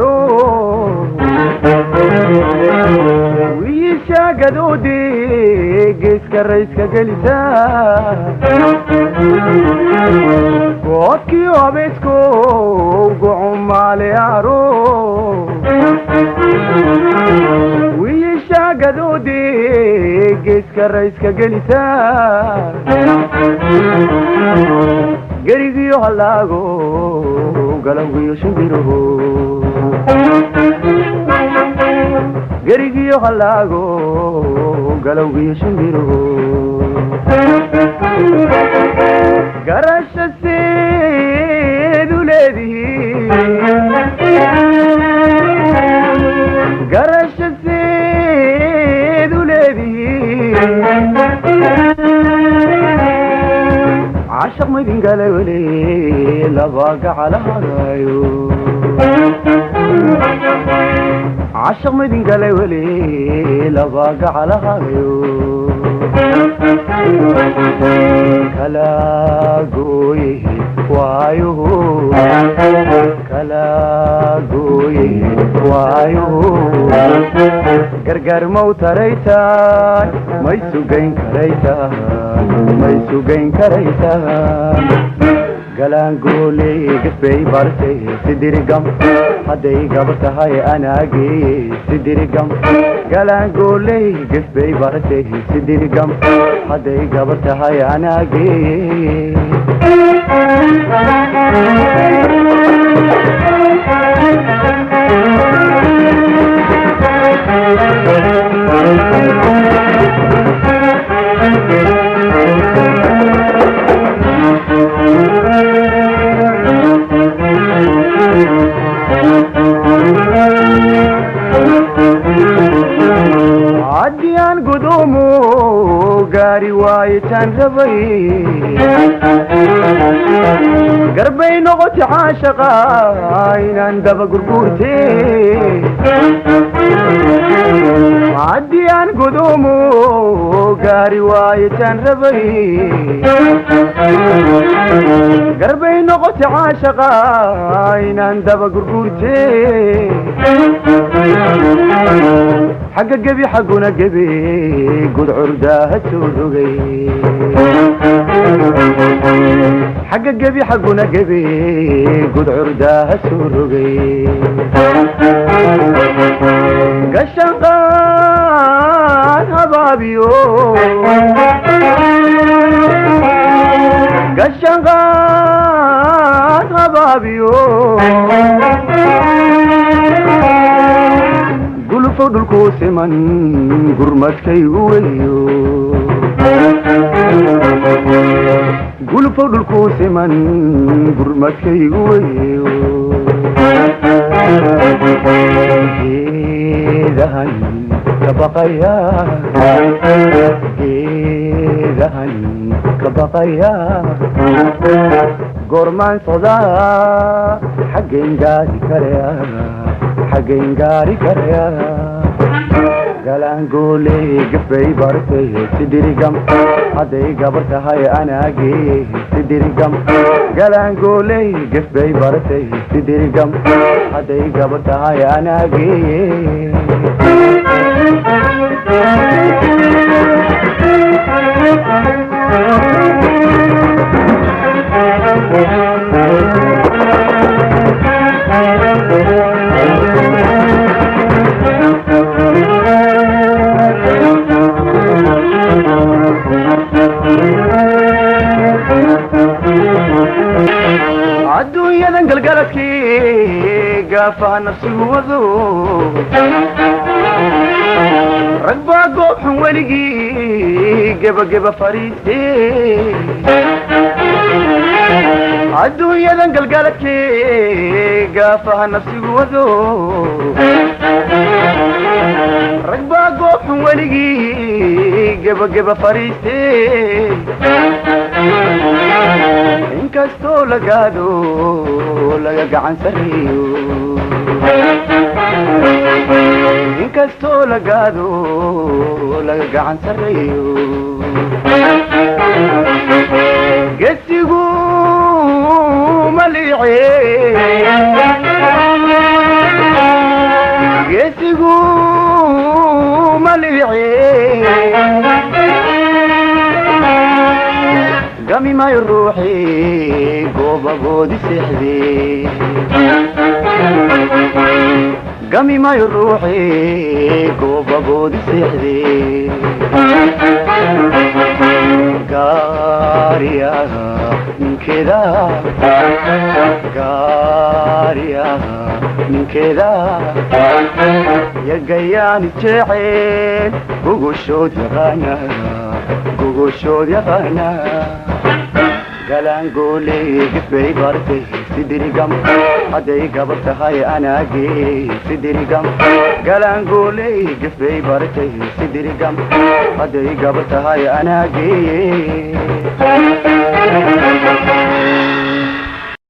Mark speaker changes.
Speaker 1: aro, wiisha gadoode geeska rayska gelisa, goodkiyo abeesko gocumaale aro, wiisha gadoode geeska rayska gelisa, gerigiyo halaago galowgiyo shimbiruhu, gerigiyo halaago galowgiyo shimbiruhu. Garasha seedu leedihiin, garasha seedu leedihiin, cashaq maydin galay weli laba gacalahaayo, cashaq maydin galay weli laba gacalahaayo. Kala gooye waayo, kala gooye waayo, gargaar maw taraytaan, may sugayn karaytaan, may sugayn karaytaan. Galaangooley gasbay bartay sidirigam, hadday gabar tahay anaageeye sidirigam. Galaangooley gasbay bartay sidirigam, hadday gabar tahay anaageeye. Haddii aan gudoomo gaari waayitaan rabay, garbay noqota caashaqa inaan daba gurguurte. Haddii aan gudoomo gaari waayitaan rabay, garbay noqota caashaqa inaan daba gurguurte. Xagga gebi xagguna gebi gudcurdaaha soo rogay, xagga gebi xagguna gebi gudcurdaaha soo rogay. Gashanqaad habaabiyo, gashanqaad habaabiyo, gulufo dhulkuu siman gurmadkaygu weyo, gulufo dhulkuu siman gurmadkaygu weyo. Geedahan ka baqaya, geedahan ka baqaya, goormaan socdaa xaggayn gaari karaya, xaggayn gaari karaya. Galaangooley gafbay bartay sidirigam, hadday gabar tahay anaageeye sidirigam. Galaangooley gafbay bartay sidirigam, hadday gabar tahay anaageeye. Adduunyadan galgaladkii gaafaha nafsigu wado, rag baa goob xun weligii gebageba fariiste. Adduunyadan galgaladkii gaafaha nafsigu wado, rag baa goob xun weligii gebageba fariiste. Inkastoo lagaado laga gacan sareeyo, inkastoo lagaado laga gacan sarreeyo, gesigu maliice. Iguma liici, gami mayo ruuxii goobagoodi seexdee, gami mayo ruuxii goobagoodi seexdee. Gaariya ninkeeda, gaariya ninkeeda, yagayaani jecel, gogoshood yaqaana, gogoshood yaqaana. Galaangoole gifbay bartay sidirigam, hadday gabar tahay anaage sidirigam. Galaangoole gifbay bartay sidirigam, hadday gabar tahay anaage.